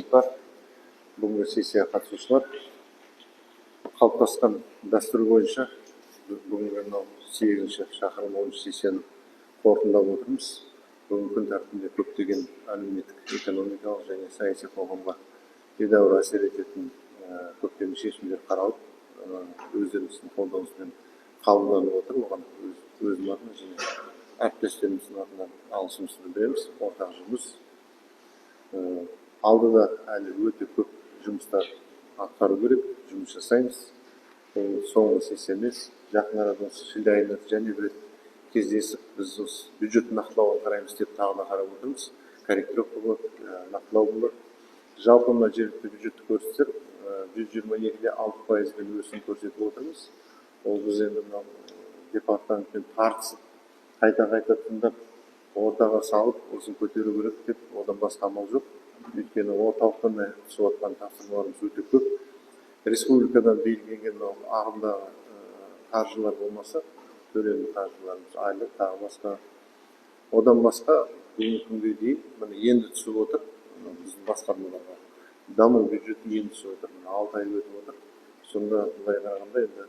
Депутаттар, бүгінгі сессияға қатысушылар! Қалыптасқан дәстүр бойынша бүгінгі мынау сегізінші шақырылым 10-сессияны қорытындылап отырмыз. Бүгінгі күн тәртібінде көптеген әлеуметтік, экономикалық және саяси қоғамға едәуір әсер ететін көптеген шешімдер қаралып, өздеріңіздің қолдауыңызбен қабылданып отыр. Оған өзім атынан және әріптестеріміздің атынан алғысымызды білдіреміз. Ортақ жұмыс алдыда әлі өте көп жұмыстар атқару керек, жұмыс жасаймыз. Бұл соңғы сессия емес. Жақын арада, осы шілде айында және бір рет кездесіп, біз осы бюджет нақтылауын қараймыз деп тағы да қарап отырмыз. Корректировка болады, нақтылау болады. Жалпы мына жергілікті бюджеттік көрсеткіштер 122,6 пайызбен өсім көрсетіп отырмыз. Ол біз енді мынау департаментпен тартысып, қайта қайта тыңдап, ортаға салып, осыны көтеру керек деп, одан басқа амал жоқ. Өйткені орталықтан да түсіп жатқан тапсырмаларымыз өте көп. Республикадан белгіленген мынау ағымдағы қаржылар болмаса, төлемді қаржыларымыз, айлық, тағы басқа, одан басқа бүгінгі күнге дейін міне енді түсіп отыр біздің басқармаларға даму бюджеті, енді түсіп отыр. Міне, 6 ай өтіп отыр. Сонда былай қарағанда енді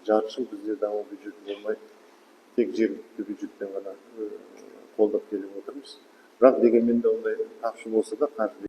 жарты жыл бізде даму бюджеті болмай, тек жергілікті бюджеттен ғана қолдап келіп отырмыз. Бірақ дегенмен де ондай тапшы болса да, қаржы